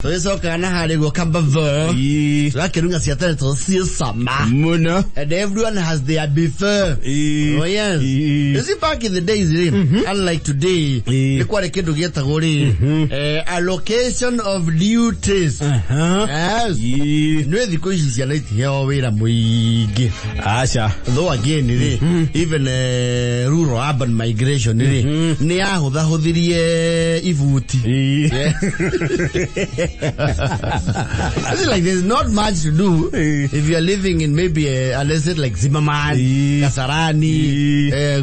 Tũgĩcokaga na harĩ guo kambavo. Ii. Tũrakĩrunga cia tene tondũ ciĩ cama. Mũno. And everyone has their before. Ii. Oh yes. Ii. You see, back in the days rĩ, unlike today, Ii. nĩ kwarĩ kĩndũ gĩetagwo rĩ, allocation of duties. Aha. Yes. Ii. Nĩ thikũ ici ciana itiheo wĩra mũingĩ. Aca. Though again rĩ, even rural urban migration rĩ, nĩ yahũthahũthirie ibuti. Ii. Yes. It's like there's not much to do Eh. if you are living in maybe a let's like Zimmerman, Eh. Kasarani, Eh.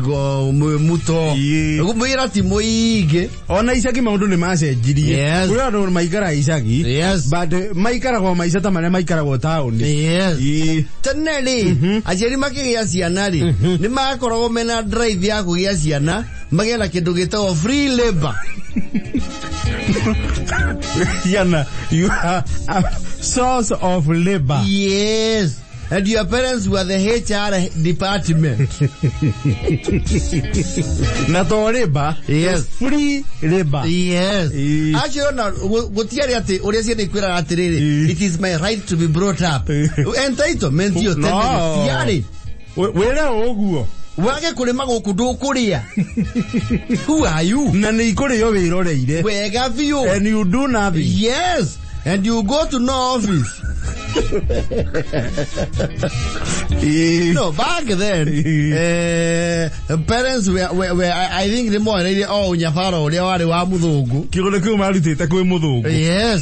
Muto. Eh. Wĩra ti mũingĩ. Ona icagi maũndũ nĩ macenjirie. Yes. Kũrĩ andũ maikaraga icagi. Yes. But maikaragwo maica ta marĩa maikaragwo taũni. Yes. Ii. Tene rĩ, aciari makĩgĩa ciana rĩ, nĩ makoragwo mena drive ya kũgĩa ciana, magĩe na kĩndũ gĩtagwo free labor. Ciana, you are a source of labor. Yes. And your parents were the HR department. Na to labor. Yes. Free labor. Yes. Ii. Acio ona gũtiarĩ atĩ ũrĩa ciana ikwĩraga atĩrĩrĩ, Ii. it is my right to be brought up. Entitlement iyo tene No. gũtiarĩ. Wĩra ũguo. Wage kũrĩma gũkũ ndũkũrĩa. Who are you? Na nĩ ikũrĩo wĩroreire. Wega biũ. And you do nothing. Yes. And you go to no office. Ii. No, back then, parents were I think nĩ moereire o ũnyabara ũrĩa warĩ wa mũthũngũ. Kĩgũrũ kĩu marutĩte kwĩ mũthũngũ. Yes.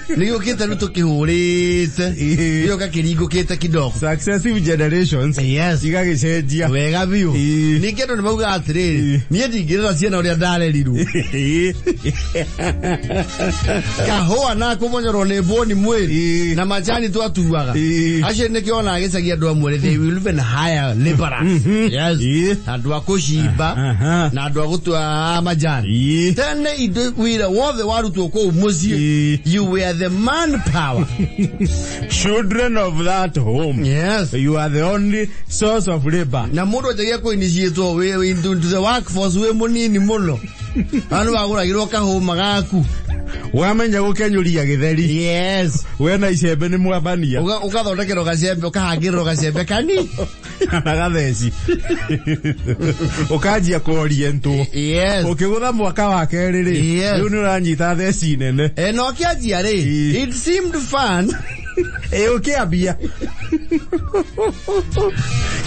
Nĩ gĩũkĩte rĩu tũkĩhũrĩte. Ii. Gĩũka kĩringũkĩte kidogo. Successive generations. Yes. Igagĩcenjia. Wega biũ. Ii. Ningĩ andũ nĩ maugaga atĩrĩrĩ, Ii. niĩ ndingĩrera ciana ũrĩa ndarerirwo. Ii. Kahũa na kũmonyorwo nĩ mbũni mwĩrĩ. Ii. Na macani twatuaga. Ii. Acio nĩkĩo onaga gĩcagi andũ amwe they will even hire laborers. Yes. Ii. Andũ a kũcimba Aha. na andũ a gũtua majani. Ii. Tene indo wĩra wothe warutwo kũu mũciĩ. Ii. You were the manpower. Children of that home. Yes. You are the only source of labor. Na mũndũ anjagia kũiniciĩtwo wĩ into the workforce wĩ mũnini mũno. Andũ wagũragĩrwo kahũma gaku. Wamenya gũkenyũria gĩtheri. Yes. We na icembe nĩ mwambania. Ũgathondekerwo gacembe, ũkahangĩrĩrwo gacembe kani. Kana gatheci. Ũkanjia kũorientwo. Yes. Ũkĩgũtha mwaka wa kerĩ rĩ. Yes. Rĩu nĩ ũranyita theci nene. Na ũkĩanjia rĩ, Ii. it seemed fun. Ĩ ũkĩambia.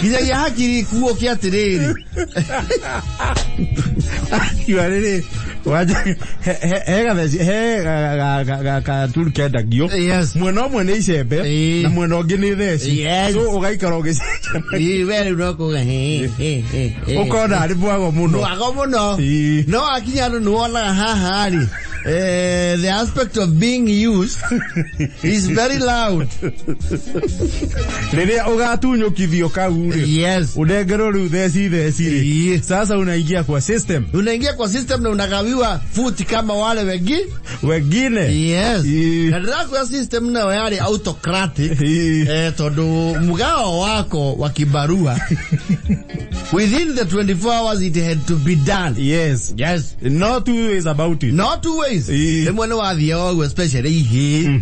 Nginyagia hakiri ikuũke atĩrĩrĩ. Akiuga rĩrĩ, wanja he gatheci he gaturu kendagio. Yes. Mwena ũmwe nĩ icembe Ii. na mwena ũngĩ nĩ theci. Yes. So ũgaikara ũgĩcenjanagia. Ii, we rĩu no kuga he, he, he, he. Ũkona arĩ mwago mũno. Mwago mũno. Ii. No akinya andũ nĩ wonaga haha rĩ, the aspect of being used is very loud. Rĩrĩa ũgatunyũkithio kau rĩ. Yes. Ũnengerwo rĩu theci theci rĩ. Ii. Sasa unaingia kwa system. Unaingia kwa system na unagawiwa futi kama wale wengi. Wengine. Yes. Ii. Na ndĩrakwĩra system nayo yarĩ autocratic. Ii. Tondũ mgao wako wa kibarua within the 24 hours it had to be done. Yes. Yes. No two ways about it. No two ways. Ii. Rĩmwe nĩ wathiaga ũguo especially ihĩ.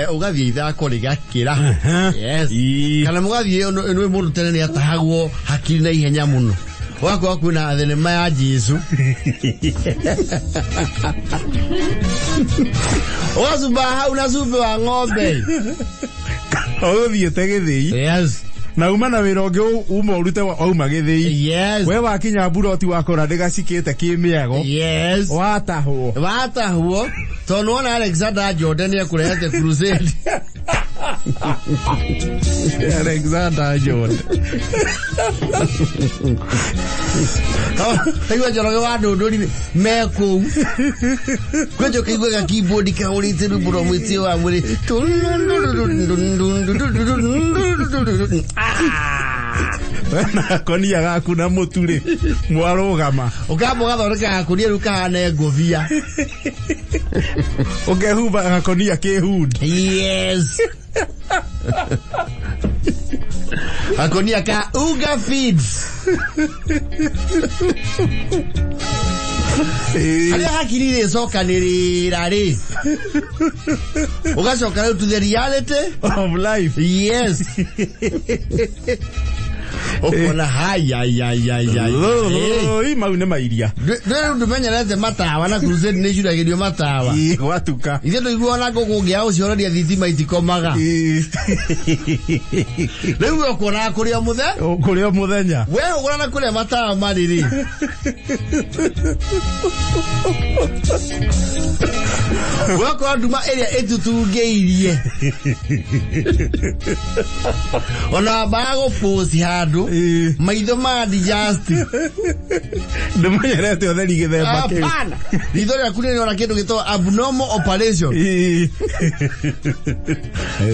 Ũgathiĩ ithako rĩgakĩra. Aha. Yes. Ii. Kana mũgathiĩ nĩ mũndũ tene nĩ atahagwo hakiri na ihenya mũno. Ũgakorwo kwĩna thenema ya Jesu. Ũgacumba hau na cumbĩ wa ng'ombe. Ũgũthiĩte gĩthĩi. Yes. Na uma na wĩra ũngĩ uma ũrute wauma gĩthĩi. Yes. We wakinya mburoti wakora ndĩgacikĩte kĩmĩago. Yes. Watahwo. Watahwo. Tondũ wona Alexander Jordan nĩekũrehete crusade. Alexander Jordan. Taigua Njoroge wa Ndũndũri me kũu. Kwanja ũkĩigua ga keyboard kahũrĩte rwĩmbo rwa mwĩtĩo wa mwĩrĩ. Na gakonia gaku na mũtu rĩ, mwarũgama. Ũkamba ũgathondeka gakonia rĩu kahane ngũbia. Ũkehumba gakonia kĩhundi. Yes. Gakonia ka Uga Feeds. Harĩa hakiri rĩcokanĩrĩra rĩ, ũgacoka rĩu to the reality of life. Yes, ũkona hayayayayay. Oi, mau nĩ mairia. Rĩu ndũmenyerete matawa na crusade nĩ icuragĩrio matawa. Ĩ, gwatuka. Ithuĩ tũiguaga na ngũkũ ũngĩaga gũcihoreria thitima itikomaga. Ĩ. Rĩu we ũkuonaga kũrĩ o mũthe Kũrĩ o mũthenya. We ũgũra na kũrĩa matawa marĩ rĩ, ũgakora nduma ĩrĩa ĩtutungĩirie ona wambaga gũbũci handũ. Ĩ. Maitho ma digest. Ndũmenyerete ũtheri gĩthemba kĩu. Hapana, ritho rĩaku nĩ rĩona kĩndũ gĩtagwo abnormal operation. Ĩ.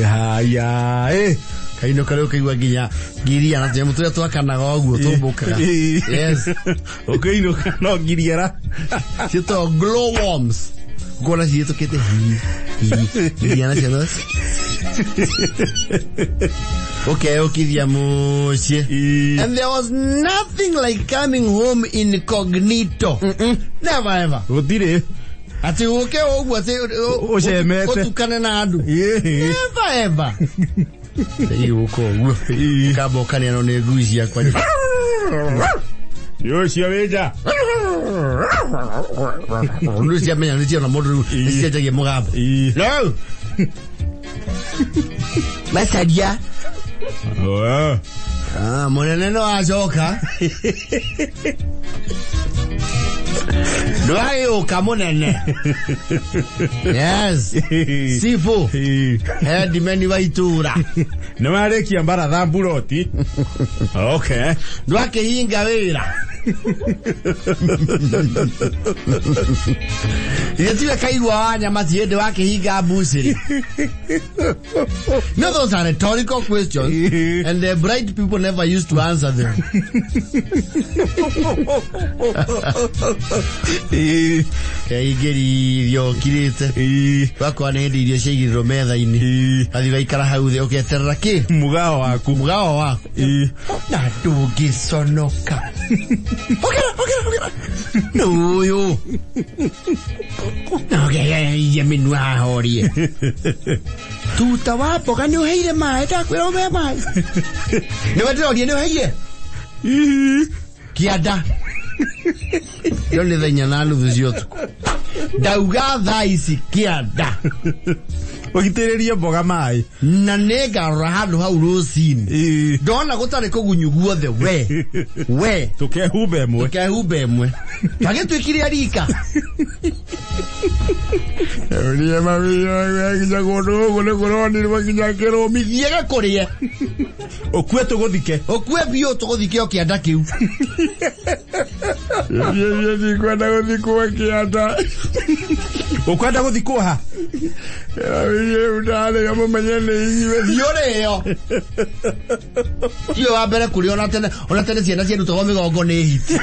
Haya, ĩ. Kainũka rĩu ũkaigua nginya ngiria na tũnyamũ tũrĩa twakanaga ũguo tũmbũkaga. Ĩ. Yes. Ũkĩinũka no ngiriera. Ciĩtagwo glow worms, ũkona ciĩtũkĩte hi hi ngiria nacio no ũkeyũkithia mũciĩ. Ĩ. And there was nothing like coming home incognito. Never ever. Gũtirĩ. Atĩ ũke ũguo atĩ Ũcemete. ũtukane na andũ. Ĩ. Never ever. Igũka ũguo. Ĩ. Ũkamba ũkanianwo nĩ ngui ciakwa. Nĩ ũcio wĩ nja. Rĩu ciamenya nĩ ciona mũndũ rĩu nĩ cianjagia mũgambo. Ĩ. No. Macaria. Oh. Ah, mũnene no acoka. Ndwagĩũka mũnene. Yes. Sifu. Ĩ. Headman wa itũra. Nĩ warĩkia mbaratha mburoti. Okay. Ndwakĩhinga wĩra. Ithe tiwe kaigua wa nyama ti hĩndĩ wakĩhinga mbucĩrĩ. No, those are rhetorical questions and the bright people never used to answer them. Ĩ. Keingĩrithio ũkirĩte. Ĩ. Wakora nĩ hĩndĩ irio ciaigĩrĩrwo metha-inĩ. Ĩ. Athiĩ ũgaikara hau thĩ ũketerera kĩ? Mũgao waku. Mũgao waku. Ĩ. Na ndũngĩconoka. Ũkĩra, ũkĩra, ũkĩra. Nũyũ. Na ũkegeirie mĩnua haha ũrie. Tuta wa mboga nĩ ũheire maĩ, ndakwĩra ũme maĩ. Nĩwe ndĩroria nĩ ũheire? Ĩ. Kĩanda. Ĩyo nĩ thaa 4:30 cia ũtukũ. Ndauga thaa ici kĩanda. Ũgitĩrĩrie mboga maĩ. Na nĩngarora handũ hau rũcinĩ. Ĩ. Ndona gũtarĩ kũgunyu guothe we. We. Tũkehumba ĩmwe. Tũkehumba ĩmwe. Twagĩtuĩkire rika. Ũrĩa mawĩra nginya kũndũ gũkũ nĩ kũronirwo nginya kĩrũmi. Thiĩge kũrĩe. Ũkue tũgũthike. Ũkue biũ tũgũthike o kĩanda kĩu. Niĩ ndikwenda gũthikwo kĩanda. Ũkwenda gũthikwo ha? Rĩu ndarĩo mũmenye nĩ inyuĩ. Thiĩ ũrĩo. Tiwe wa mbere kũrĩa ona tene, ona tene ciana ciarutagwo mĩgongo nĩ hiti.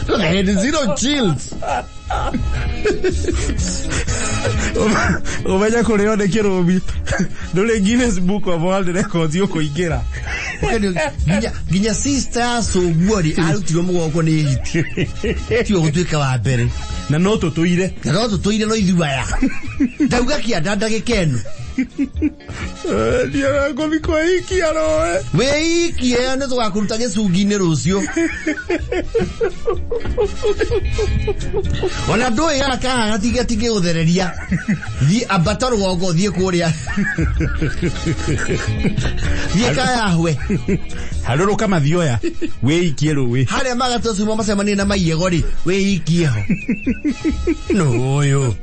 They had zero chills. Ũmenye kũrĩo nĩ kĩrũmi. Ndũrĩ Guinness Book of World Records ũkũingĩra. Nginya sister ya Sũguori arutirwo mũgongo nĩ hiti. Tiwe gũtuĩka wa mbere. Na no tũtũire. Na no tũtũire no ithuĩ aya. Ndauga kĩanda ndagĩka ĩno. Ndiara gũthikwo ikia roe. Wĩikie nĩ tũgakũruta gĩcungi-inĩ rũciũ. Ona ndũĩ gaka haha gatingĩgũthereria. Thiĩ ambata rũgongo thiĩ kũrĩa. Thiĩ kayahwe. Harũrũka mathioya. Wĩikie rũĩ. Harĩa magatũcuma macemanie na maiego rĩ, wĩikie ho. Nũyũ.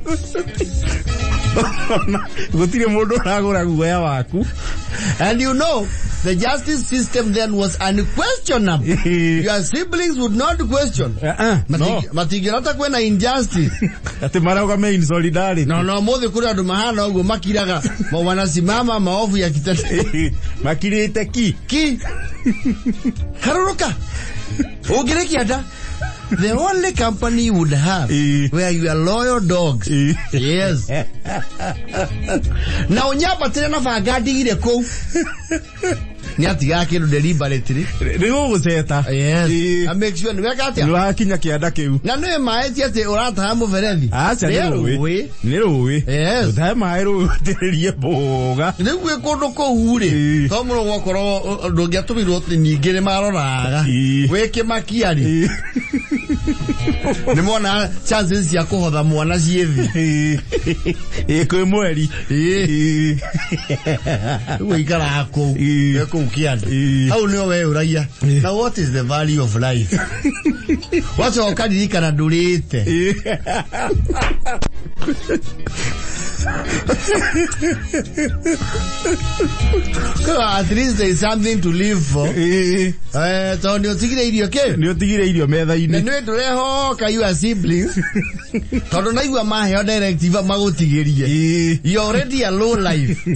Gũtirĩ mũndũ ũragũra guoya waku. And you know, the justice system then was unquestionable. Your siblings would not question. No. Matingĩrota kwĩna injustice. Atĩ marauga me in solidarity. No mũthĩ kũrĩ andũ mahana ũguo makiraga wanasimama maovu ya kitete. Makirĩte ki. Ki. Harũrũka. Ũngĩrĩkia nda. The only company you would have were your loyal dogs. Yes. Na ũnyambatĩre na banga ndigire kũu. Nĩ atigaga kĩndũ deliberately. Nĩ gũgũceta. Yes. Ĩĩ. Na make sure nĩ weka Nĩ atĩa. wakinya kĩanda kĩu. Na nĩ maĩ ti atĩ ũrataha mũberethi. Aca nĩ rũĩ. Nĩ rũĩ. Yes. Ũtahe maĩ rũĩ ũitĩrĩrie mboga. Rĩu gwĩ kũndũ kũu rĩ, Ĩĩ. to mũno gwakorwo ndũngĩatũmirwo atĩ ningĩ nĩ maroraga. Ĩĩ. Wĩ kĩmakia rĩ, Ĩĩ. nĩ mona chances cia kũhotha mwana ciĩ thĩ. Ĩĩ. Ĩĩ kwĩ mweri. Ĩĩ. Ĩĩ. Rĩu waikaraga kũu, Ĩĩ. wĩ kũu kĩanda. Ĩĩ. Hau nĩho weyũragia, Ĩĩ. now what is the value of life? Wacoka ũkaririkana ndũrĩte. Ĩĩ. At least there is something to live for. Ĩĩ. Eh, tondũ nĩ ũtigire irio kĩ? Nĩ ũtigire irio Na metha-inĩ. nĩ ndũrehoka your siblings. Tondũ naigua maheo directive magũtigĩrie. Ĩĩ. You're already a low life.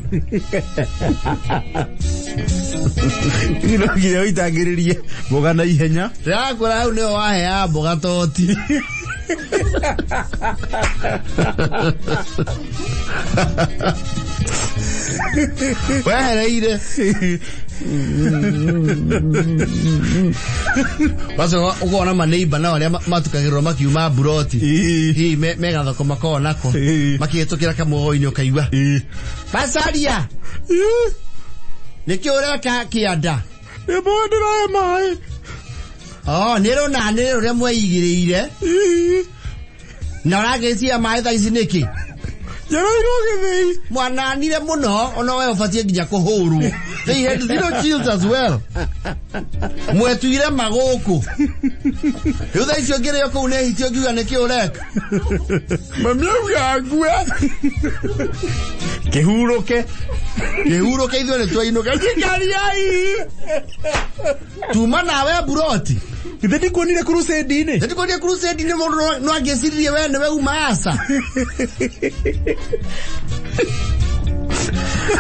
No nginya ũitangĩrĩrie mboga na ihenya. Ndĩrakwĩra hau nĩho waheaga mboga toti. Wehereire. Wacoka ũkona maneiba nao arĩa matukagĩrwo makiuma mburoti. Ĩĩ. Hihi megathoko makoragwo nako. Ĩĩ. Makĩhĩtũkĩra kamũgo-inĩ ũkaigua. Ĩĩ. Macaria! Ĩĩ. Nĩkĩ ũreka kĩanda? Nĩ mboga ndĩrahe maĩ. Oh, nĩ rũna nĩ rũrĩa mweigĩrĩire Ĩĩ. na ũragĩcia maĩ thaa ici nĩkĩ? Njereirwo gĩthĩi. Mwananire mũno ona we ũbatiĩ nginya kũhũrwo. They had zero chills as well. Mwetuire magũkũ. Rĩu thaa icio ngĩrĩo kũu nĩ hiti ũngiuga nĩkĩ ũreka? Mami auga ngue. Kĩhurũke. Kĩhurũke ithuĩ nĩ twainũka. Njikariai. Tuma nawe mburoti. Githĩ ndikuonire crusade-inĩ? Nĩtikuonire crusade nĩ mũndũ no angĩciririe we nĩwe uma aca.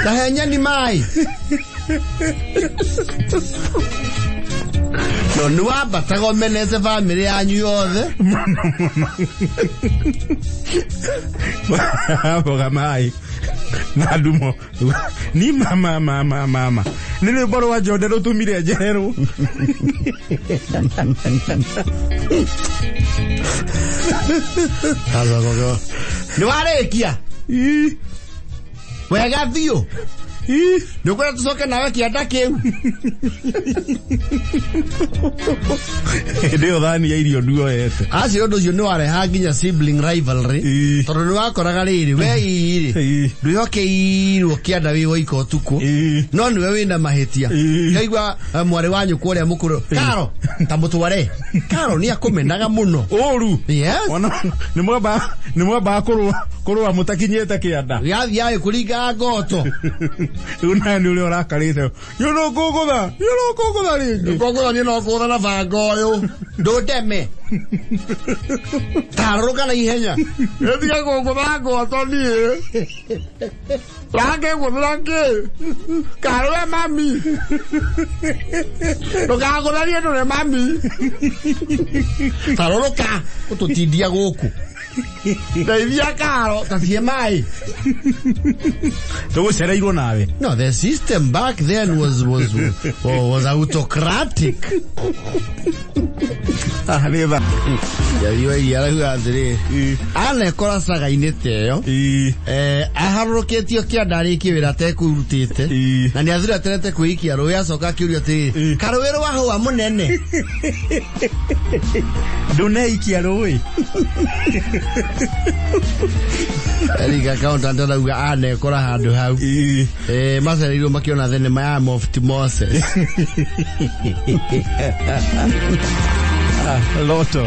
Ta he nyeni maĩ. No nĩ wambataga ũmenete bamĩrĩ yanyu yothe. Mũno mũno. Mboga maĩ. Na ndumo. Ni mama mama mama. Nĩ rwĩmbo rwa Jonde rũtũmire njererwo. Nĩ warĩkia Ii. wega biũ. Ii. Nĩ ũkwenda tũcoke nawe kĩanda kĩu. Hĩndĩ ĩyo thani ya irio nduoete. Acio ũndũ ũcio nĩ warehaga nginya sibling rivalry. Ii. Tondũ nĩ wakoraga rĩrĩ we ii rĩ Ii. ndwĩhokeirwo kĩanda wĩ woika ũtukũ. Ii. No nĩwe wĩna mahĩtia. Ii. Ngaigua mwarĩ wa nyũkwa ũrĩa mũkũrũ Karo ta mũtware. Karo nĩ akũmenaga mũno. Ũru. Yes. Ona nĩ mwambaga kũrũa mũtakinyĩte kĩanda. Yathiaga ĩkũringaga ngoto. Rĩu nawe nĩ ũrĩa ũrakarĩte. Yũrũ kũngũtha. Yũrũ kũngũtha rĩngĩ. Kũngũtha niĩ no kũgũtha na banga ũyũ. Ndũndeme. Tarũrũka na ihenya. Ĩtige kũngũtha ngoto niĩ. Rangĩgũthĩra kĩ? Karũe mami. Ndũkagũthanie ndũre mami. Tarũrũka. Ũtũtindia gũkũ. Ndeithia Karo. Ta ciĩ maĩ. Tũgũcereirwo nawe. No, the system back then was autocratic. Ah, nĩ tha. Yariwa iria arauga atĩrĩ anekora cagainĩ ta ĩyo Ii. aharũrũkĩtio kĩanda arĩkie wĩra atekũrutĩte Ii. na nĩ athire aterete kwĩikia rũĩ acoka akĩũria atĩrĩ Ii. karũĩ rwahũa mũnene Ndũneikia rũĩ. Eric accountant arauga anekora handũ hau. Ii. Macereirwo makĩona thenema ya Mofti Moses. Ah, Loto.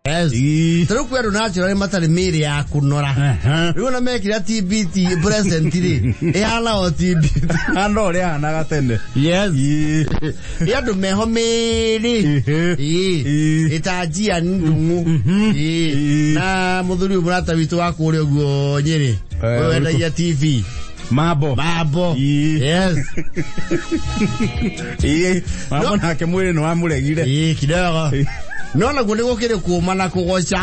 Yes. Ii. Ta rĩu kwĩ andũ naturally matarĩ mĩĩrĩ ya kũnora. Aha. Rĩu ona mekĩra TBT present rĩ, ĩhana o TBT. Hana ũrĩa hanaga tene. Yes. Ii. Ĩ andũ meho mĩĩrĩ. Ĩhĩ. Ĩĩ. Ĩĩ. Ĩtanjia ndung'u. Ĩĩ. Ĩĩ. Na mũthuri ũyũ mũrata witũ wa kũrĩa ũguo Nyĩrĩ. Ũyũ wendagia TV. Mambo. Mambo. Ĩĩ. Yes. Ĩĩ. Mambo No. nake mwĩrĩ nĩ wamũregire. Ĩĩ kidogo. No naguo nĩ gũkĩrĩ kũma na kũgoca.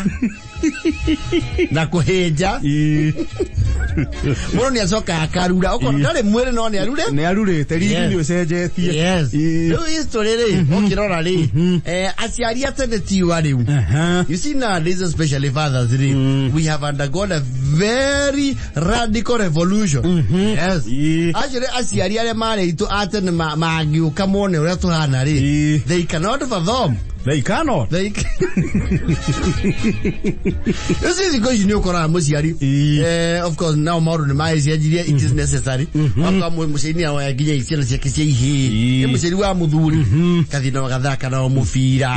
Na kũhĩnja. Ĩĩ. Mũndũ nĩ acoka akarura okorwo ndarĩ mwĩrĩ no nĩ arure. Nĩ arurĩte riri. Yes. Nĩ ũcenjetie. Yes. Ĩĩ. Rĩu history rĩ, ũkĩrora rĩ, aciari a tene tiwa rĩu. You see, nowadays, especially fathers rĩ, we have undergone a very radical revolution. Yes. Ĩĩ. Actually, aciari arĩa marĩ aitũ a tene mangĩũka mone ũrĩa tũhana rĩ, Ĩĩ. they cannot fathom. They cannot. They You see, thikũ ici nĩ ũkoraga mũciari, Ĩĩ. of course now maũndũ nĩ magĩcenjirie, it is necessary. Okorwo mũciari nĩ aoya nginya ciana ciake cia ihĩĩ, Ĩĩ. nĩ mũciari wa mũthuri, kathiĩ na magathaka nao mũbira,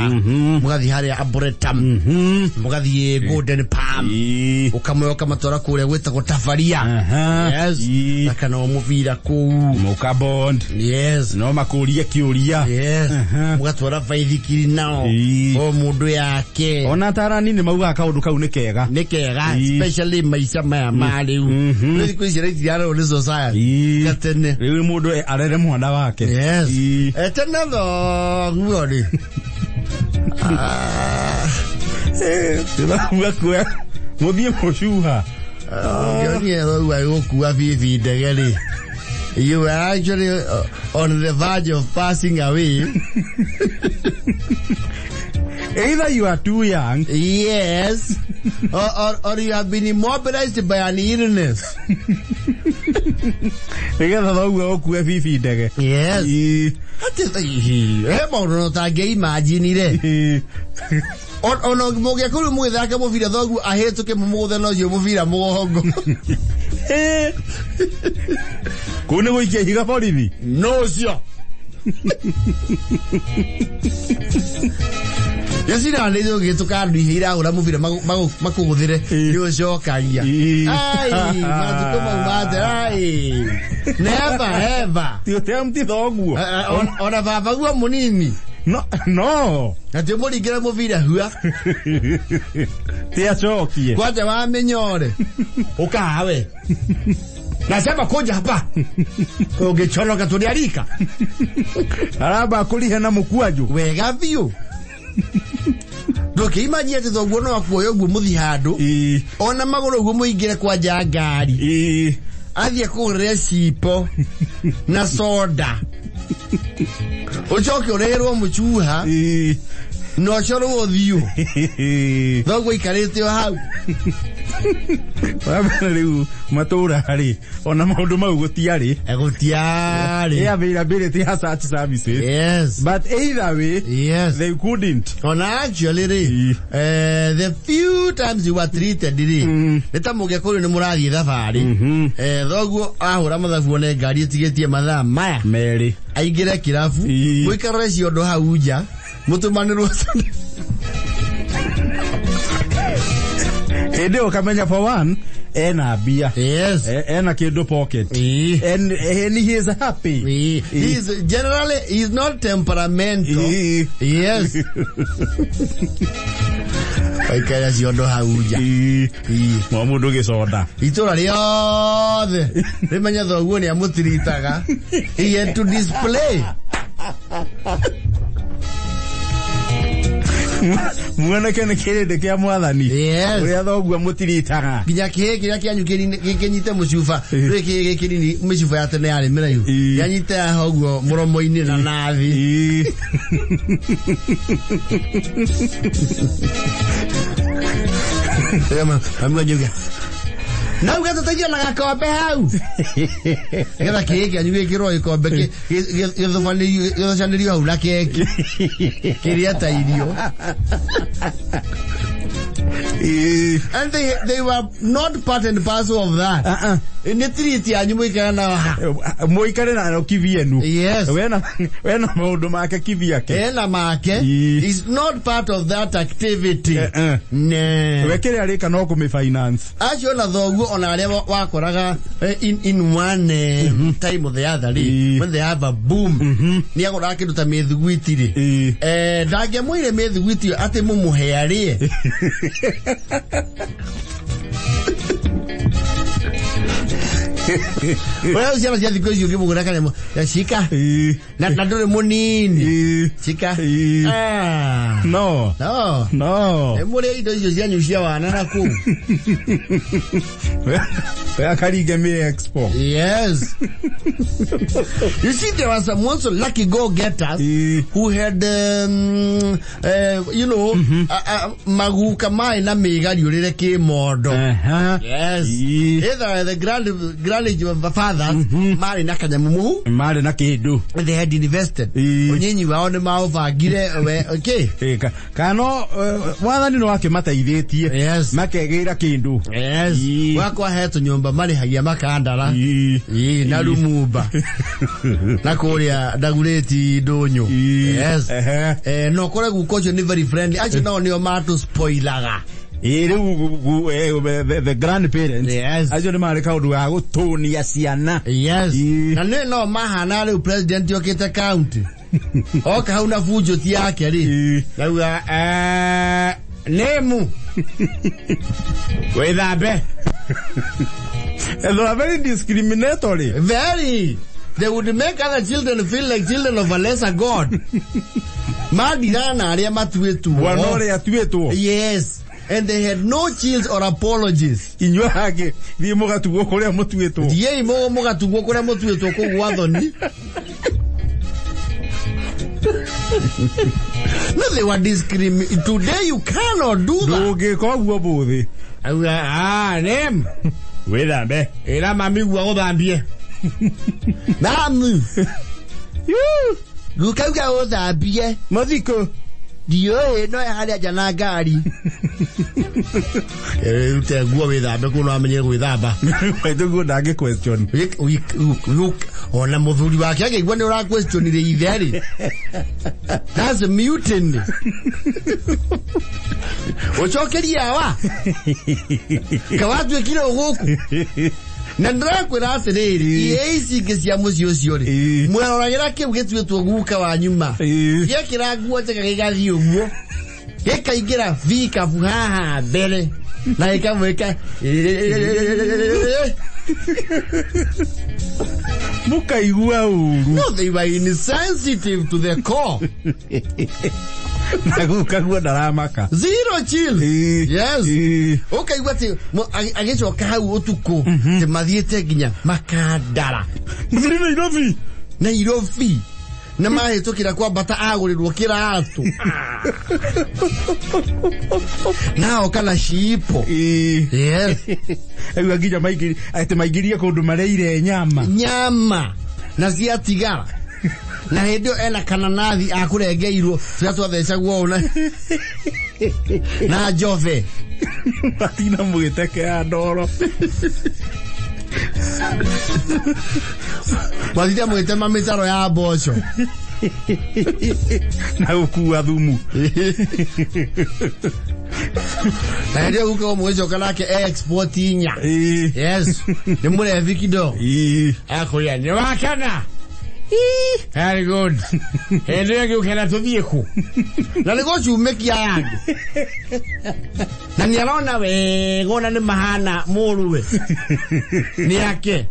mũgathiĩ harĩa Arboretum, mũgathiĩ Golden Palm, Ĩĩ. ũkamwe ũkamatwara kũrĩa gwĩtagwo Tabaria. Yes. Ĩĩ. Thaka nao mũbira kũu. Mũka bond. Yes. No makũrie kĩũria. Yes. Mũgatwara baithikiri nao. Ĩĩ. O mũndũ yake. Ona atarani nĩ maugaga kaũndũ kau nĩ kega. Nĩ kega, Ĩĩ. especially maica maya ma rĩu. Rĩu thikũ ici rĩtirarerwo nĩ society. Ĩĩ. Gatene. Rĩu mũndũ arere mwana wake. Yes. Ĩĩ. Tene thoguo rĩ. Tũrauga kuoya mũthiĩ mũcuha. Ũngĩonire thoguo agĩgũkua bibi ndege rĩ, you were actually on the verge of passing away. Either you are too young. Yes. Or you have been immobilized by an illness. Nĩgetha thoguo ũkue bibi ndege. Yes. Ĩĩ. Atĩ he maũndũ no tangĩimaginire. Ĩĩ. Ona mũngĩakorirwo mũgĩthaka mũbira, thoguo ahĩtũke mũmũgũthe na ũcio mũbira mũgongo. Ĩĩ. Kũu nĩ gũikia ihiga borithi. No ũcio. Yacira nĩ ũgĩtũka andũ ihe irahũra mũbira makũgũthĩre, Ĩĩ. nĩ ũcokagia. Ĩĩ. Ai, matukũ mau mate, ai. Never ever. Ti ũrĩa ti thoguo. Ona baba guo mũnini. No, no. Na ti ũmũringĩre mũbira hua. Ti acokie. Kwanja wa minyore. Ukawe. Nasema kuja hapa. Ũngĩconoka tũrĩarika. Aramba kũriha na mũkwanjũ. Wega biũ. Ndũkĩimajia atĩ thoguo no akuoya ũguo mũthiĩ handũ. Ĩĩ. Ona magũrũ ũguo mũingĩre kwanja ngari. Ĩĩ. Athiĩ kũgũrĩre cipo na soda. Ũcoke ũreherwo mũcuha Ĩĩ. na ũcorwo ũthiũ. Thoguo aikarĩte o hau. Wambere rĩu matũra rĩ, ona maũndũ mau gũtiarĩ. Gũtiarĩ. Availability ya such services. Yes. But either way, Yes. they couldn't. Ona actually rĩ, Ĩĩ. the few times you were treated rĩ, nĩ ta mũgĩkũyũ nĩ mũrathiĩ thabarĩ, thoguo ahũra mathabu one ngari ĩtigĩtie mathaa maya Merĩ. aingĩre kĩrabu, Ĩĩ. mũikarĩre ciondo hau nja, mũtũmanĩrwo. Hĩndĩ ĩyo ũkamenya for one, ena mbia. Yes. Ena kĩndũ pocket. Ĩĩ. And he is happy. Ĩĩ. He is generally, he is not temperamental. Ĩĩ. Yes. Aikarĩra ciondo hau nja. Ĩĩ. Ĩĩ. Mwa mũndũ gĩconda. Itũra rĩothe rĩmenye thoguo nĩ amũtiritaga. He had to display. Mwanake nĩ kĩrĩndĩ kĩa mwathani. Yes. Ũrĩa thoguo mũtiritaga. Nginya kĩhĩ kĩrĩa kĩanyu kĩnyite mũcuba rĩ, kĩhĩ kĩnini, mĩcuba ya tene yarĩ mĩraihu, Ĩĩ. yanyite haha ũguo mũromo-inĩ na nathi. Ĩĩ. Mami wanyu auga na uge tũteithio na gakombe hau nĩgetha kĩhĩ kĩanyu gĩkĩrwo gĩkombe gĩthocanĩrio hau na keki kĩrĩa ta irio. Ĩĩ. And they were not part and parcel of that. Uh-uh. Nĩ treat yanyu mũikara nao ha. Mũikare nayo kivienu. Yes. Wena maũndũ make kiviake. Ena make. Ĩĩ. Is not part of that activity. Eh, eh. Ne. We kĩrĩa arĩka no kũmĩ finance. Acio na thoguo ona arĩa wakoraga in one time or the other rĩ, Ĩĩ. when they have a boom, nĩ agoraga kĩndũ ta mĩthiguiti rĩ, Ĩĩ. ndangĩamwĩire mĩthiguiti ĩyo atĩ mũmũhe arĩe. Ũrĩa ciana cia thikũ ici ũngĩmũgũra kanyamũ ya cika na na ndũrĩ mũnini cika. Ah. No. No. No. Nĩ mũrĩ indo icio cianyu cia wana na kũu. We akaringe mi expo. Yes. You see, there were some also lucky go-getters who had, maguka mai na mĩgariũrĩre kĩmondo. Yes. Either the grand fathers marĩ na kanyamũ mũhu. Marĩ na kĩndũ. They had invested. Ũnyinyi wao nĩ maũbangire we, okay. Kana no wathani no akĩmateithĩtie. Yes. Makegĩra kĩndũ. Yes. Gwakwa he tũnyũmba marĩhagia makandara. Ii, na Lumumba. Na kũrĩa Ndagurĩti ndũnyũ. Yes. No kũrĩa guka ũcio nĩ very friendly. Acio nao nĩo matũ spoilaga. Ĩ rĩu the grandparents. Yes. Acio nĩ marĩ kaũndũ ga gũtũnia ciana. Yes. Na nĩ no mahana rĩu president okĩte county. Oka hau na bunjo ti yake rĩ. Rauga nĩmu. Wĩthambe. And they are very discriminatory. Very. They would make other children feel like children of a lesser God. Mathiraga na arĩa matuĩtwo. Mwana ũrĩa atuĩtwo. Yes. And they had no chills or apologies. Inyuĩ angĩ thiĩ mũgatugwo kũrĩa mũtuĩtwo. Thiĩi mũgatugwo kũrĩa mũtuĩtwo kũu gwa thoni. No, they were discriminating. Today you cannot do that. Ndũngĩka ũguo mũthĩ. Auga, ah, name. Wĩthambe. Ĩra mami guo agũthambie. Mami. Guka uga ũthambie. Mathiko. Ndiũĩ no harĩa nja na ngari. Rute nguo wĩthambe kũu no amenyere gwĩthamba. Maitũ ndangĩ question. Ona mũthuri wake akĩigua nĩ ũra questionire ithe rĩ. That's a mutiny. Ũcokerie awa. Kawatuĩkire ũgũkũ. Na ndĩrakwĩra atĩrĩrĩ, iĩ ici ingĩ cia mũciĩ ũcio rĩ, mweroragĩra kĩu gĩtuĩtwo guka wa nyuma. Gĩekĩra nguo njega gĩgathiĩ ũguo. Gĩkaingĩra vikabu haha mbere. Na gĩkamwĩka. Mũkaigua ũru. No, they were insensitive to the core. Na guka guo ndaramaka. Zero chill. Yes. Ũkaigua atĩ agĩcoka hau ũtukũ atĩ mathiĩte nginya Makandara. Mũthuri Nairobi. Nairobi. Na mahĩtũkĩra kwambata agũrĩrwo kĩratũ. Na oka na ciipo. Yes. Aigua nginya maingĩrie atĩ maingĩrie kũndũ mareire nyama. Nyama. Na ciatigara. Na hĩndĩ ĩyo ena kananathi akũrengeirwo tũrĩa twathecagwo ũũ na njove. Matina mũgĩteke ya ndoro. Mathire mũgĩtema mĩtaro ya mboco. Na gũkua thumu. Na hĩndĩ ĩyo guka mũgĩcoka nake export inya. Yes. Nĩ mũrebi kidogo. Akũria nĩ wakena. Very good. Hĩndĩ ĩyo ngĩũkena tũthiĩ kũ? Na nĩ gũcumĩkia yangĩ. Na nĩ arona wega ona nĩ mahana mũrũwe. Nĩ ake.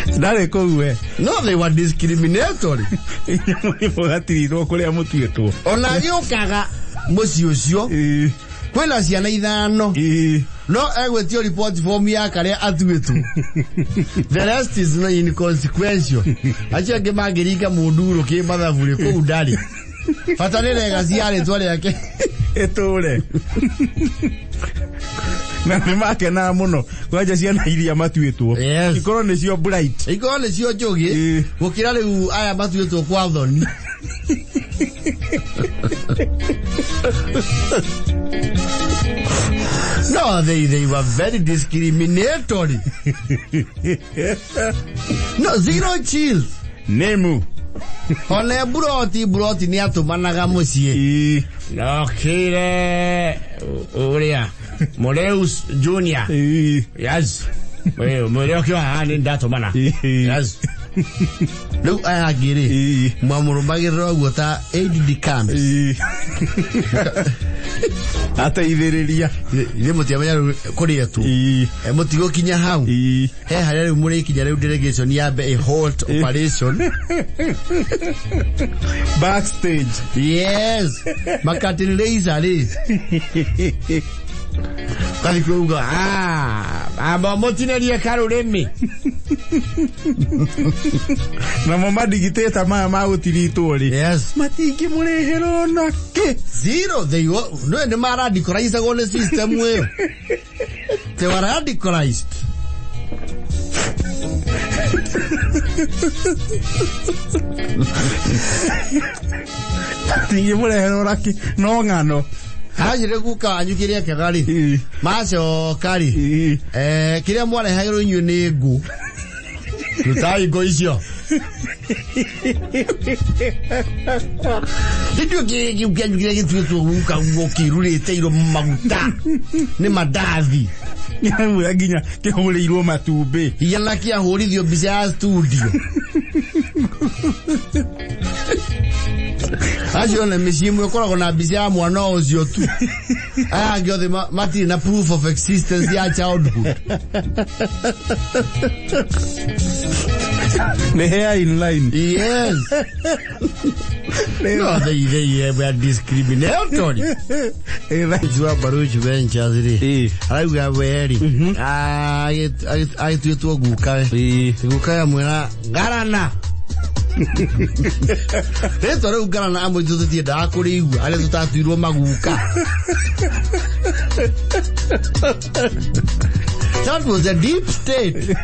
Ndarĩ kũu we. No, they were discriminatory. Inyuĩ mũgatirirwo kũrĩa mũtuĩtwo. Ona agĩũkaga mũciĩ ũcio kwĩna ciana ithano. No egwĩtio report form ya karĩa atuĩtwo. The rest is not inconsequential. Acio angĩ mangĩringa mũnduro kĩ mathabu rĩ kũu ndarĩ. Bata nĩ legacy ya rĩtwa rĩake. Ĩtũre. Na nĩ makenaga mũno kwanja ciana iria matuĩtwo. Yes. Ikorwo nĩcio bright. Ikorwo nĩcio njũgĩ gũkĩra rĩu aya matuĩtwo kwa thoni. No, they were very discriminatory. No, zero chills. Nemu. Ona buroti nĩ atũmanaga mũciĩ. Nokire ũrĩa Moreus Junior. Yes. Mũrĩa ũkĩoha haha nĩ ndatũmana. Yes. Rĩu aya angĩ rĩ, mwamũrũmagĩrĩra ũguo ta aid de camps. Ateithĩrĩria. Ithuĩ mũtiamenya rĩu kũrĩa tu. Mũtigũkinya hau. He harĩa rĩu mũrĩkinya, rĩu delegation yambe ĩ halt operation. Backstage. Yes, makatinleiza rĩ, kathi kuuga, "Ah, amba mũtinĩrie karũrĩmĩ." Namo madigitĩta maya ma gũtiritwo rĩ, matingĩmũrĩhĩra ona kĩ. Zero. They no, nĩ maradicalizagwo nĩ system ĩyo. They were radicalized. Matingĩmũrehera ona kĩ, no ng'ano. Hacire guka wanyu kĩrĩa kega rĩ, macoka rĩ, kĩrĩa mwarehagĩrwo inyuĩ nĩ ngũ, rutai ngũ icio. Gĩtuo kĩu kĩanyu kĩrĩa gĩtuĩtwo guka gũkĩrurĩte iro maguta nĩ mandathi. Nĩamwĩra nginya kĩhũrĩirwo matumbĩ. Hiana kĩahũrithio mbica ya studio acio na mĩciĩ ĩmwe ĩkoragwo na mbica ya mwana ũcio tu, aya angĩ othe matirĩ na proof of existence ya childhood. Nĩ hair in line. Yes. No, they were discriminatory. Jua Baruch Ventures rĩ, arauga we rĩ, agĩtuĩtwo gukawe, gukawe amwĩra Ngarana. Rĩtwa rĩu Ngarana amwe itũ tũtiendaga kũrĩigua, arĩa tũtatuirwo maguka. That was a deep state.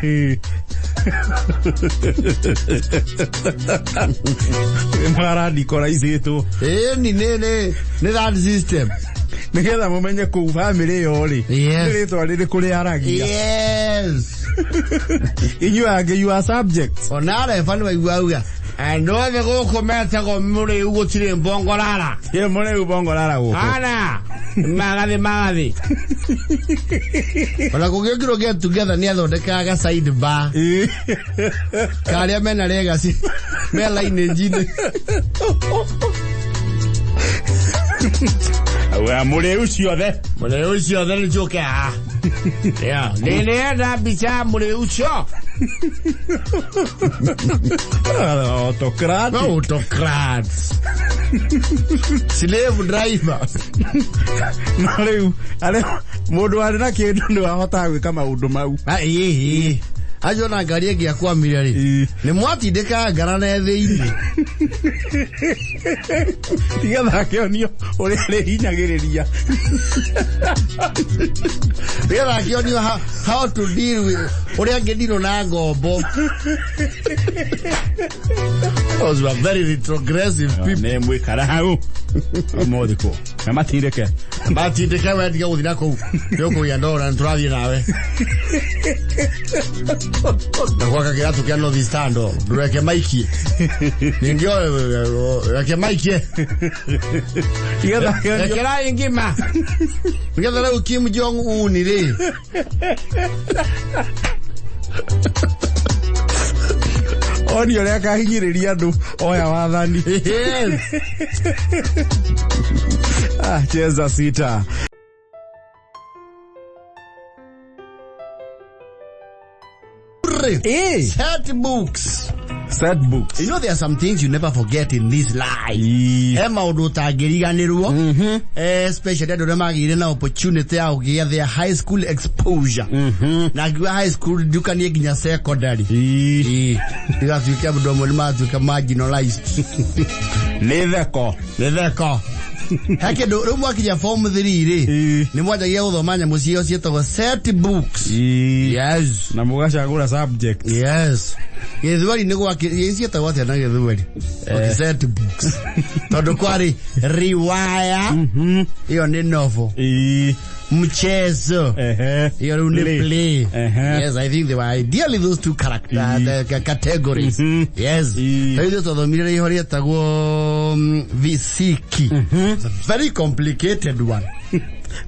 Maradikoraicĩtwo. Ĩni nĩ that system. Nĩgetha mũmenye kũu bamĩrĩ ĩyo rĩ, nĩ rĩtwa rĩrĩkũ rĩaragia. Inyuĩ angĩ, you are subjects. Ona areba nĩ waigua auga andũ othe gũkũ metagwo mũrĩu, gũtirĩ mbongorara. Ĩ mũrĩu bongorara gũkũ. Ana magathi magathi ona kũngĩokirwo get together nĩ athondekaga ga side bar karĩa mena legacy me lineage-inĩ. Auga mũrĩu ciothe. Mũrĩu ciothe nĩ ciũke haha. Nĩ nĩenda mbica ya mũrĩu ũcio. Autocrat. Autocrats, slave driver. No rĩu arĩa mũndũ arĩ na kĩndũ nĩ wahotaga gwĩka maũndũ mau. Ah, ĩĩ acio na ngari ĩngĩ akwamire rĩ, nĩ mwatindĩkaga ngarana thĩinĩ. Tigetha akĩonio ũrĩa rĩhinyagĩrĩria. Nĩgetha akĩonio how to deal with ũrĩa angĩndirwo na ngombo. Those were very retrogressive people. Nĩ mwĩkara hau ũmũthĩ kũ na matindĩke. Matindĩke, we tiga gũthiĩ na kũu, nĩ ũkũgĩa ndora, nĩ tũrathiĩ nawe na gwaka kĩratũ kĩa North Stand, ndũreke maikie ningĩ, reke maikie. Tigetha akĩonio. Rekerai ngima nĩgetha rĩu Kim Jong Un rĩ. Onio ũrĩa akahinyĩrĩria andũ oya wathani. Ah, cheza sita. Set books. Set books. You know there are some things you never forget in this life. He maũndũ ũtangĩriganĩrwo, especially andũ arĩa magĩire na opportunity ya kũgĩa their high school exposure, na ngiuga high school ndukanie nginya secondary. Ndigatuĩke andũ amwe nĩ matuĩka marginalized. Nĩ theko. Nĩ theko. He kĩndũ rĩu mwakinya form 3 rĩ, nĩ mwanjagia gũthoma nyamũ ciao ciĩtagwo set books. Yes. Na mũgacagũra subject. Yes, gĩthweri nĩ gwake ciĩtagwo atĩa na gĩthweri? Okay, set books, tondũ kwarĩ riwaya, ĩyo nĩ novel. Mchezo. Ehe. Hiyo rĩu nĩ Play. play. Ehe. Yes, I think they were ideally those two character the categories. Yes. Ii. Rĩu ithuĩ twathomire rĩho rĩetagwo Visiki. It's a very complicated one.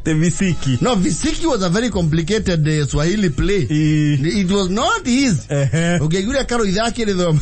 The Visiki. No, Visiki was a very complicated Swahili play. Ii. It was not easy. Ehe. Ũngĩaiguire Karũitha akĩrĩthoma.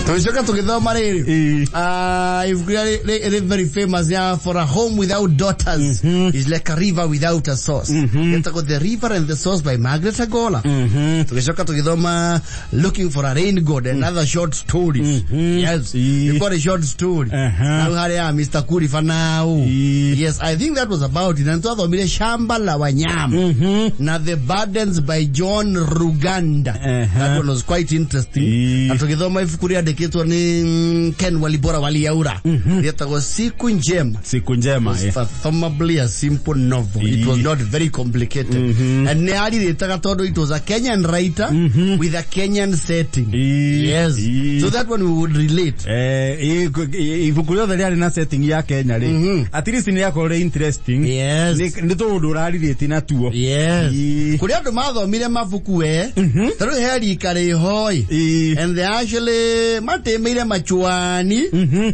Tũgĩcoka tũgĩthoma rĩrĩ. Ii. Ibuku rĩrĩa rĩ very famous ya For a Home Without Daughters is like a river without a source. Ĩtagwo The River and the Source by Margaret Agola. Tũgĩcoka tũgĩthoma Looking for a Rain God and other short stories. Yes. Ii. Nĩ kwarĩ short story. Aha. Hau harĩ ya Mr. Kurifa nau. Ii. Yes, I think that was about it. Na nĩtwathomire Shamba la Wanyama na The Burdens by John Ruganda. Aha. That one was quite interesting. Ii. Na tũgĩthoma ibuku rĩandĩkĩtwo nĩ Ken Walibora Waliaura rĩetagwo Siku Njema. Siku njema. Eh. Fathomably a simple novel. It was not very complicated. And nĩ arirĩtaga tondũ it was a Kenyan writer with a Kenyan setting. Ii. Yes. Ii. So that one we would relate. Eh, ibuku rĩothe rĩarĩ na setting ya Kenya rĩ, at least nĩ rĩakorwo rĩ interesting. Yes. Nĩ tũũndũ ũrarirĩti natuo. Yes. Ii. Kũrĩ andũ mathomire mabuku we, tarĩu he rika rĩhoi. Ii. And they actually matĩmĩire machuani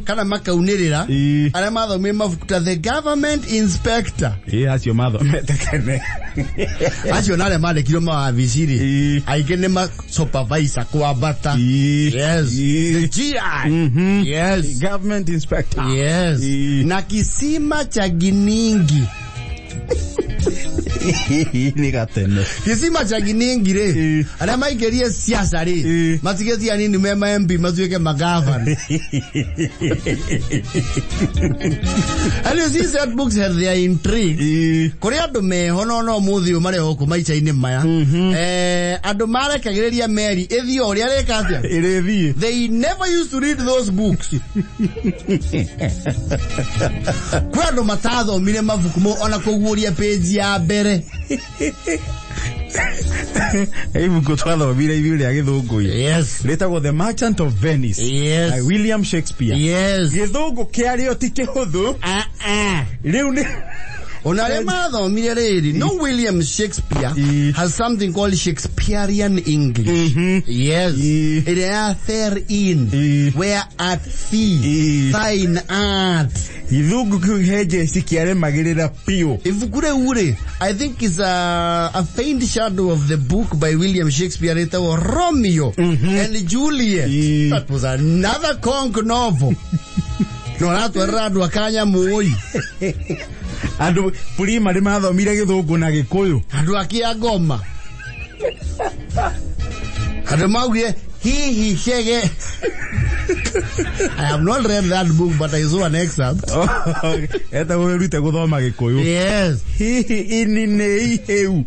kana makaunĩrĩra Ii. arĩa mathomire mabuku ta The Government Inspector. Ii, acio mathomete tene. Acio na arĩa mandĩkirwo mawabici-rĩ, Ii. aingĩ nĩ ma supervisor kwambata. Ii. Yes. Ii. The GI. Yes. Government inspector. Yes. Ii. Na kisima cha Giningi. Nĩ gatene. Kisima cha Giningi rĩ, Ii. arĩa maingĩrie siasa rĩ, Ii. matigĩtie anini me ma MP matuĩke magavana. And you see that books had their intrigue. Ii. Kũrĩ andũ meho no no mũthĩ ũyũ marĩ gũkũ maica-inĩ maya. Eh, andũ marekagĩrĩria meri ĩthiĩ o ũrĩa rĩka atĩa. Ĩrĩthiĩ. They never used to read those books. Kwĩ andũ matathomire mabuku mau ona kũguũria page ya mbere. Ibuku twathomire ithuĩ rĩa gĩthũngũ. Yes. Rĩtagwo The Merchant of Venice. Yes. By William Shakespeare. Yes. Gĩthũngũ kĩarĩo ti kĩhũthũ. Ah, ah. Rĩu nĩ Ona arĩa mathomire rĩrĩ, no William Shakespeare Ii. has something called Shakespearean English. Yes. Ii. Ĩrĩa ya therein, Ii. where art thee, Ii. thine art. Gĩthũngũ kĩu he jeci kĩaremagĩrĩra biũ. Ibuku rĩu rĩ, I think is a faint shadow of the book by William Shakespeare rĩtagwo Romeo and Juliet. Ii. That was another conk novel. No aratwarĩra andũ a Kanyamũi, Andũ primary mathomire gĩthũngũ na gĩkũyũ. andũ a Kĩangoma. Andũ maugire hihi chege. I have not read that book but I saw an excerpt. Etagwo wĩrute gũthoma gĩkũyũ. Yes. Hihi ini nĩ ihĩu.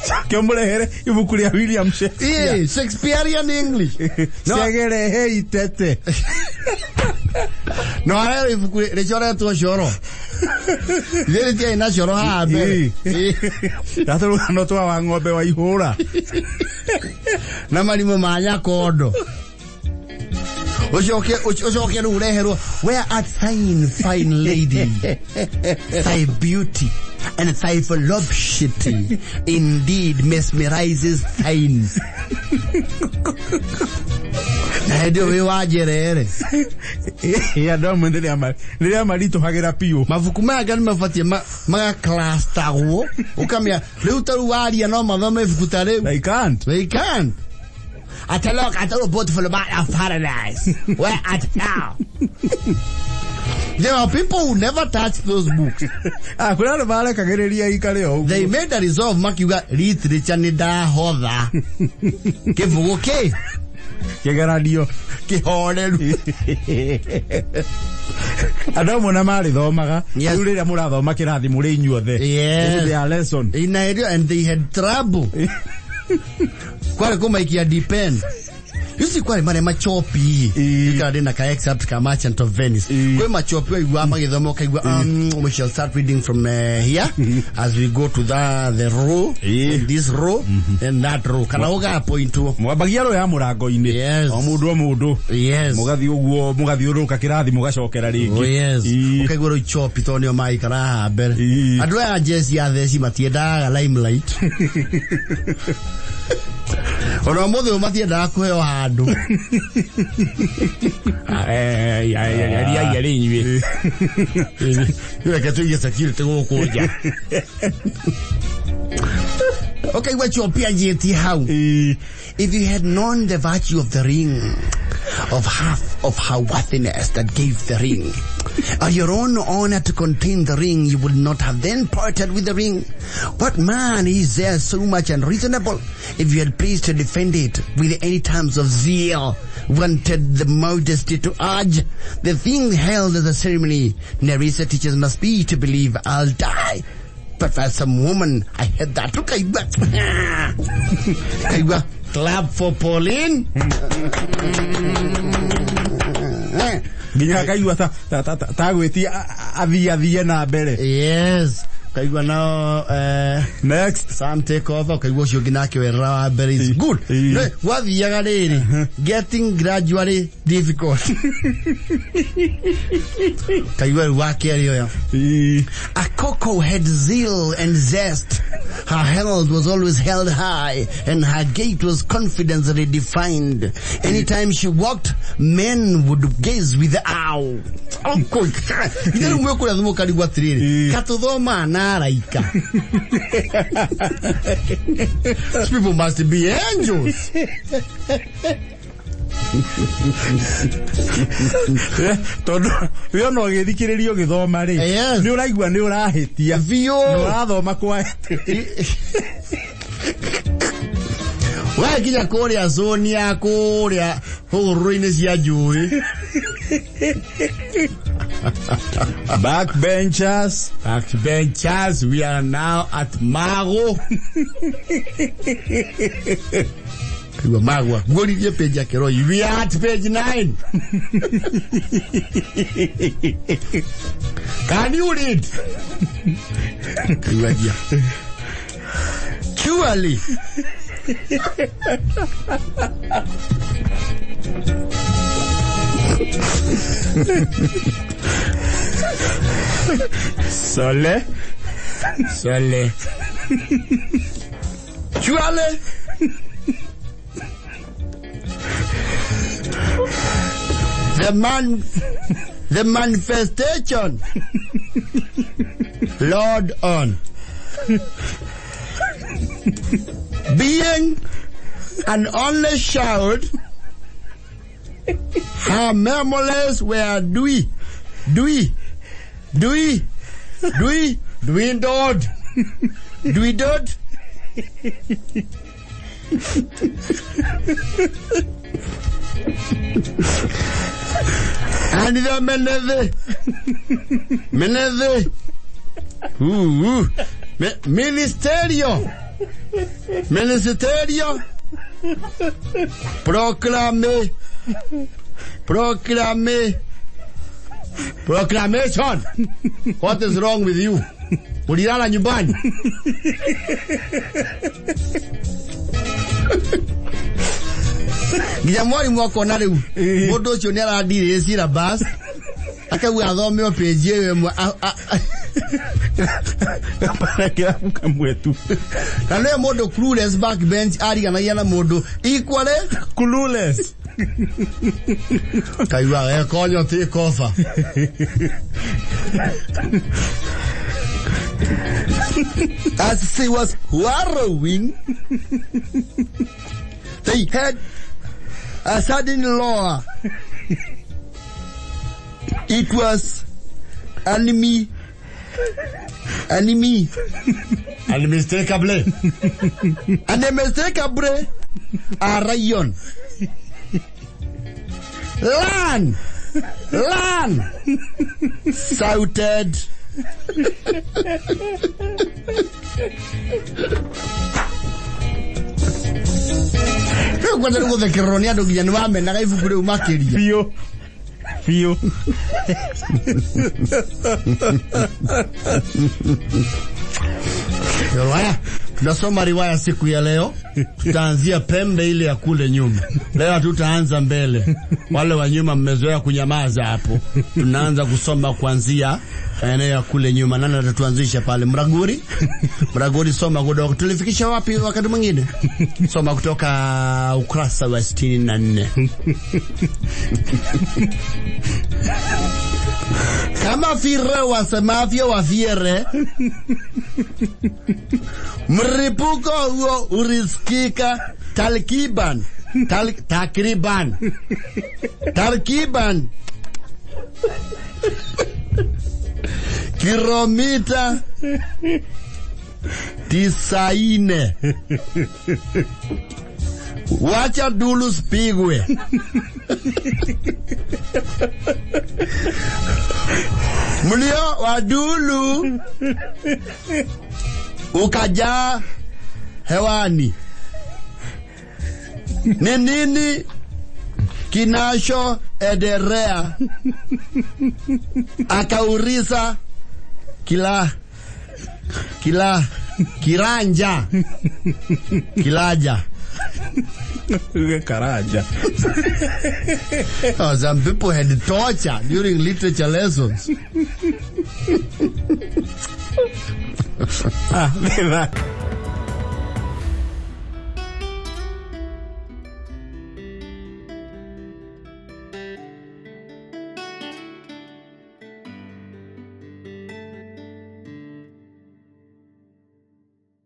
Coke ũmũrehere ibuku rĩa William Shakespeare. Yeah, Shakespearean English. No. Cegerehe itete. No arero ibuku rĩcoretwo coro. Ithuĩ rĩtiarĩ na coro haha mbere. Tatũrũgano twa wa ng'ombe wa ihũra. Na marimũ ma nyakondo. Ũcoke ũcoke rĩu ũreherwo where art thine fine lady, thy beauty and thy voluptuosity indeed mesmerizes thine. Na hĩndĩ ĩyo wĩ wa njerere. Andũ amwe rĩrĩa maritũhagĩra biũ. Mabuku maya nga nĩmabatiĩ magaklastagwo ũkamenya rĩu ta rĩu waria no mathome ibuku ta rĩu. They can't. They can't. Atalok atalo beautiful man of paradise. Where art thou? There are people who never touch those books. Ah, kũrĩ andũ marekagĩrĩria ikare o ũguo. They made a resolve makiuga literature nĩ ndahotha. Kĩbũgũ kĩ Kĩgeranio. kĩhoreru. Andũ amwe na marĩthomaga. Yes. Rĩu rĩrĩa mũrathoma kĩrathi mũrĩ inyuothe. Yes. It is their lesson. In area and they had trouble. Kware kũmaikia depend. You see, kwarĩ marĩa machopi. Ĩĩ. Ikara ndĩna ka excerpt ka Merchant of Venice. Ĩĩ. Kwĩ machopi waigua magĩthoma ũkaigua, we shall start reading from here as we go to the row, Ĩĩ. and this row and that row, kana ũgapointwo. Mwambagia ro ya mũrango-inĩ. Yes. O mũndũ o mũndũ. Yes. Mũgathiĩ ũguo mũgathiũrũrũka kĩrathi mũgacokera rĩngĩ. Oh, yes. Ĩĩ. Ũkaigua rĩu chopi tondũ nĩo maikara haha mbere. Ĩĩ. Andũ aya jeci ya theci matiendaga limelight. Ona ũmũthĩ ũyũ matiendaga kũheo handũ. Aria rĩ inyuĩ. Reke tũige security gũkũ nja. Ũkaigua chopi anjĩtie hau. Ĩĩ. If you had known the virtue of the ring, of half of her worthiness that gave the ring, or your own honor to contain the ring, you would not have then parted with the ring. What man is there so much unreasonable? If you had pleased to defend it with any terms of zeal, wanted the modesty to urge the thing held as a ceremony, Nerissa teaches must be to believe I'll die. But for some woman, I had that. Ukaigua. Ukaigua. Clap for Pauline. Nginya akaigua ta gwĩtia athiĩ athiĩ na mbere. Yes. Ukaigua nao Next. Sam take over, ukaigua ũcio ũngĩ nake werra wa mbere is good. Ĩĩ. No, gwathiaga rĩrĩ getting gradually difficult. Ukaigua rĩu wa kerĩ ũyũ. Ĩĩ. A cocoa had zeal and zest. Her herald was always held high, and her gait was confidently defined. Anytime she walked, men would gaze with awe. Ithe rĩu mwĩ kũrĩa thimũ karigwo atĩrĩrĩ, Ĩĩ. katũthoma na araika. These people must be angels. Tondũ we ona ũgĩthikĩrĩria ũgĩthoma rĩ, Yes. nĩ ũraigua nĩ ũrahĩtia. Biũ. Nĩ ũrathoma kwa We nginya kũrĩa zoni ya kũrĩa hũgũrũrũ-inĩ cia njũĩ. Backbenchers. Backbenchers, we are now at Mago. Kaigua Magwa. Ngũririe page ya Keroi. We are at page 9. Can you read? Kaigua gia. Surely. Sole. Sole. Surely. The man, the manifestation. Lord on. Being an only child, her memories were dui, dui, dui, dui, dwindled, dwindled. And the meneve, meneve, ooh, ooh. Ministerio, ministerio, proclame, proclame, proclamation. What is wrong with you? Ulilala nyumbani? Nginya mwarimu akona rĩu mũndũ ũcio nĩ arandirĩ syllabus akauga athome o page ĩyo ĩmwe Kĩrabu kamwe tu. Na nĩwe mũndũ clueless backbench ariganagia na mũndũ equally Clueless. Kaigua ekonyo take over. As she was wallowing, they had a sudden roar. It was enemy, enemy, unmistakably, unmistakably, a lion. Run, run, shouted. Rĩu kwenda nĩ gũthekererwo nĩ andũ nginya nĩ wamenaga ibuku rĩu makĩria. Biũ biũ. Haya, tunasoma riwaya siku ya leo. Tutaanzia pembe ile ya kule nyuma. Leo hatutaanza mbele. Wale wa nyuma mmezoea kunyamaza hapo. Tunaanza kusoma kuanzia eneo ya kule nyuma. Nani atatuanzisha pale? Mraguri? Mraguri, soma kutoka. Tulifikisha wapi wakati mwingine? Soma kutoka ukurasa wa 64. Kama vile wasemavyo Wavyere, mripuko huo ulisikika talkiban takriban tarkiban kilomita 90. Wacha dulu spigwe. Mlio wa dulu ukajaa hewani. Ni nini kinachoendelea? Akauliza kila kila kiranja kilaja. Karaja. Oh, some people had torture during literature lessons. Ah,